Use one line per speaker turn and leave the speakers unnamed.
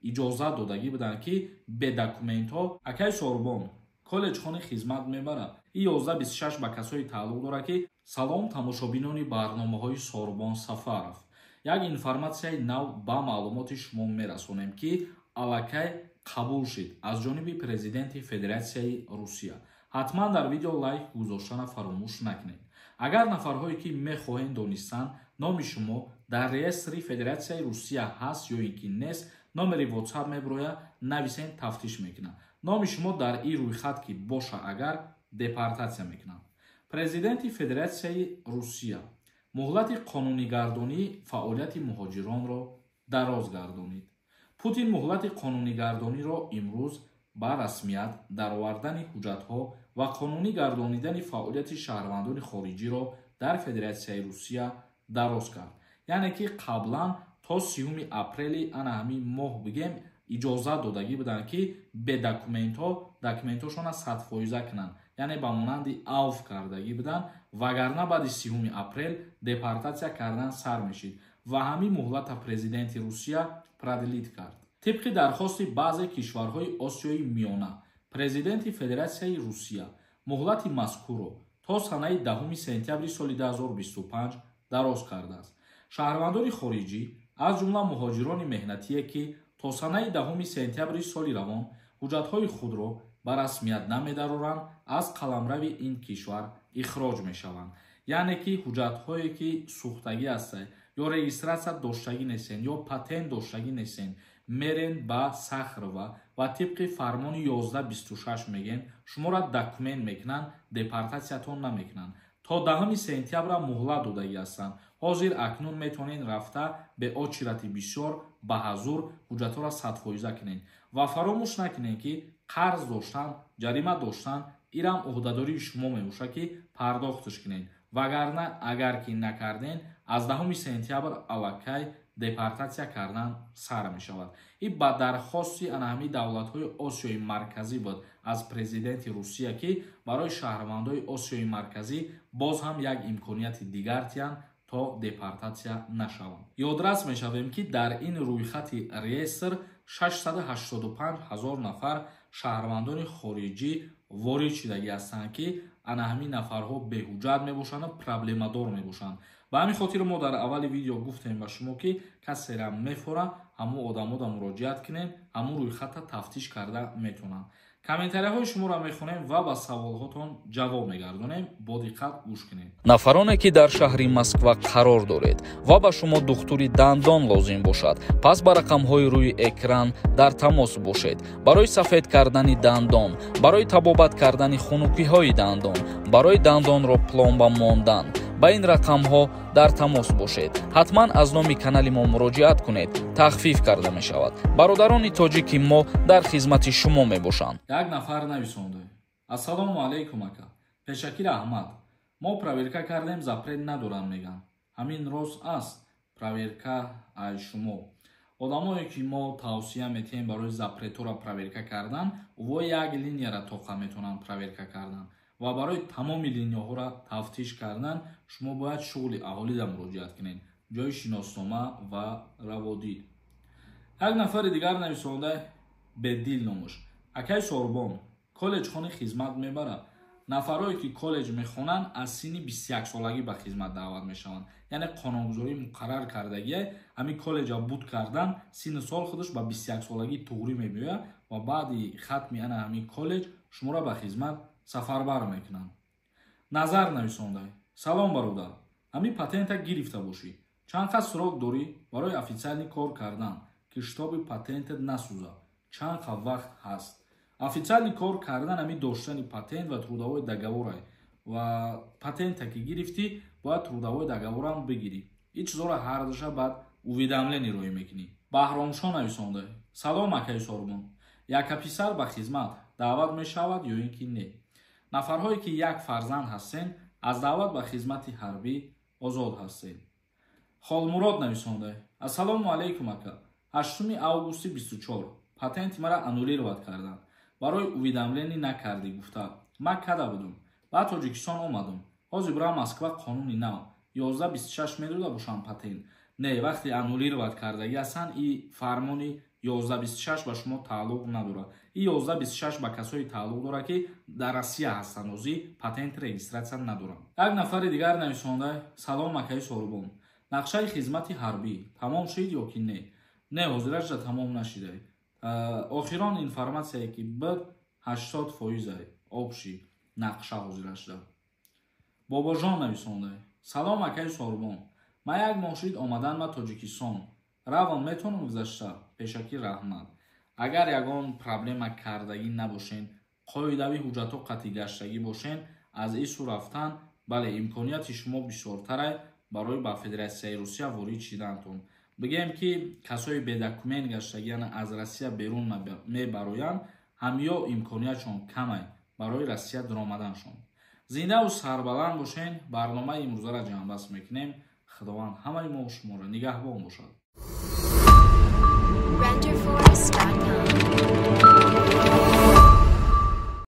Иҷозат додагӣ буданд, ки бе документҳо. Акай Сорбон, коллеҷхони хизмат мебарад. И 1126 ба касое тааллуқ дорад, ки. Салом, тамошобинони барномаҳои Сорбон Сафаров! Як информатсияи нав ба маълумоти шумо мерасонем, ки аллакай қабул шид аз ҷониби президенти Федератсияи Русия. Ҳатман дар видео лайк гузоштана фаромӯш накунед. Агар нафарҳое, ки мехоҳед донистан, номи шумо дар реестри Федератсияи Русия ҳаст ё ин ки нест, номери WhatsApp мебирояд, нависен, тафтиш мекунад. Номи шумо дар ин рӯйхат ки боша агар, депортатсия мекунанд. Президенти Федератсияи Русия муҳлати қонунигардонии фаъолияти муҳоҷиронро дароз гардонид. Путин муҳлати қонунигардониро имрӯз ба расмият даровардани ҳуҷҷатҳо ва қонунӣ гардонидани фаъолияти шаҳрвандони хориҷиро дар Федератсияи Русия дароз кард. Яъне ки қаблан то 30-уми апрели ана ҳамин моҳ, бигем, иҷозат додагӣ буданд, ки бе документҳо документҳошона 100%-а кунанд, яъне ба монанди авф кардагӣ буданд, вагарна баъди 30-уми апрел депортатсия кардан сар мешид ва ҳамин муҳлата президенти Русия продлить кард. Тибқи дархости баъзе кишварҳои Осиёи Миёна, президенти Федератсияи Русия муҳлати мазкурро то санаи 10 сентябри соли 2025 дароз кардааст. Шаҳрвандони хориҷӣ, аз ҷумла муҳоҷирони меҳнатие, ки то санаи 10 сентябри соли равон ҳуҷҷатҳои худро ба расмият намедароранд, аз қаламрави ин кишвар ихроҷ мешаванд. Яъне ки ҳуҷҷатҳое, ки сӯхтагӣ ҳастанд ё регистратсия доштагӣ нестен ё патент доштагӣ нестен, мерен ба Сахарова ва тибқи фармони 1126 мегӯен, шуморо документ мекунанд, депортатсиятон намекунанд. То 10 сентябра муҳлат додагӣ ҳастанд. Ҳозир акнун метавонед рафта, бе очереди бисёр, ба ҳазур ҳуҷҷатҳоро 100%-а кунед. Ва фаромӯш накунед, ки қарз доштан, ҷарима доштан, ирам ӯҳдадории шумо мебошад, ки пардохтш кунед, вагарна агар ки накарден, аз 10 сентябр аллакай депортатсия кардан сар мешавад. И ба дархости ана ҳамин давлатҳои Осиёи Марказӣ буд аз президенти Русия, ки барои шаҳрвандои Осиёи Марказӣ боз ҳам як имконияти дигар тиҳанд, то депортатсия нашаванд. Ёдрас мешавем, ки дар ин рӯйхати реестр 685 ҳазор нафар шаҳрвандони хориҷӣ ворид шудагӣ ҳастанд, ки ана ҳамин нафарҳо беҳуҷҷат мебошанду проблемадор мебошанд. Ба ҳамин хотир мо дар аввали видео гуфтем ба шумо, ки касера мефора, ҳамун одамода муроҷиат кунем, ҳамун рӯйхатта тафтиш карда метавонанд. Комментарияҳои шуморо мехонем ва ба саволҳотон ҷавоб мегардонем. Бо диққат гӯш кунед.
Нафароне, ки дар шаҳри Москва қарор доред ва ба шумо духтури дандон лозим бошад, пас ба рақамҳои рӯи экран дар тамос бошед. Барои сафед кардани дандон, барои табобат кардани хунукиҳои дандон, барои дандонро пломба мондан ба ин рақамҳо дар тамос бошед. Ҳатман аз номи канали мо муроҷиат кунед, тахфиф карда мешавад. Бародарони тоҷики мо дар хизмати шумо мебошанд.
Як нафар нависонда: «Ассалому алайкум, ака, пешакӣ раҳмат. Мо проверка кардем, запрет надоранд меган. Ҳамин рост аст?» Проверка ай шумо одамое, ки мо тавсия метиҳем барои запретҳоро проверка кардан, во як линияра тоқа метавонанд проверка кардан ва барои тамоми линияҳоро тафтиш кардан шумо бояд шуғли аҳолида муроҷиат кунед, ҷои шиноснома ва раводид. Як нафари дигар нависонда, Бедил номуш: «Акай Сорбон, коллеҷхони хизмат мебарад?» Нафарое, ки коллеҷ мехонанд, аз синни 21-солагӣ ба хизмат даъват мешаванд. Яъне қонунгузорӣ муқаррар кардагие, ҳамин коллеҷа буд кардан, синну сол худаш ба 21-солагӣ туғрӣ мебиёяд ва баъди хатми ана ҳамин коллеҷ шуморо ба хизмат сафарбар мекунанд. Назар нависонда: «Салом, бародар, ҳамин патента гирифта бошӣ, чанд қад срок дорӣ барои официальный кор кардан, ки чтобы патентат насӯза? Чанд қад вақт ҳаст?» Официальный кор кардан ҳамин доштани патент ва трудовой договорай ва патента ки гирифтӣ, бояд трудовой договорам бигирӣ. Ин чизҳоро ҳардуша баъд уведомление роҳӣ мекунӣ. Баҳромшо нависонда: «Салом, акаи Сорбон, яка писар ба хизмат даъват мешавад ё ин ки не?» Нафарҳое, ки як фарзанд ҳастен, аз даъват ба хизмати ҳарбӣ озод ҳастед. Холмурод нависонда: «Ассалому алайкум, ака, 8 августи 24 патенти мара аннулировать карданд, барои уведомление накардӣ гуфта. Ман када будум, баъд Тоҷикистон омадум. Ҳозир бирам Москва, қонуни нав 1126 медода бошам патент?» Не, вақте аннулировать кардагӣ ҳастанд, и фармони 1126 ба шумо тааллуқ надорад. И 1126 ба касое тааллуқ дорад, ки дар Россия ҳастанд, озӣ патент, регистрация надоранд. Як нафари дигар нависонда: «Салом, акаи Сорубон, нақшаи хизмати ҳарбӣ тамом шид ё ки не?» Не, ҳозираҷа тамом нашида. Охирон информатсияе ки буд, 80 фоизай общий нақша ҳозирашда. Бобожон нависонда: «Салом, акаи Сорубон, ман як моҳ шид омадан ба Тоҷикистон, равон метавонам гузашта? Пешакӣ раҳмат». Агар ягон проблема кардагӣ набошен, қоидавӣ ҳуҷҷатҳо қатъӣ гаштагӣ бошен, аз ису рафтан, бале, имконияти шумо бисёртарай барои ба Федератсияи Русия ворид шидантон. Бигем, ки касои бедокумент гаштагӣ, яъне аз Россия берун мебароянд, ҳамё имкониятшон камай барои Россия дуромаданшон. Зиндаву сарбаланд бошен. Барномаи имрӯзаро ҷамъбаст мекунем. Худованд ҳамаи мо шуморо нигаҳбон бошад.
Render Forest.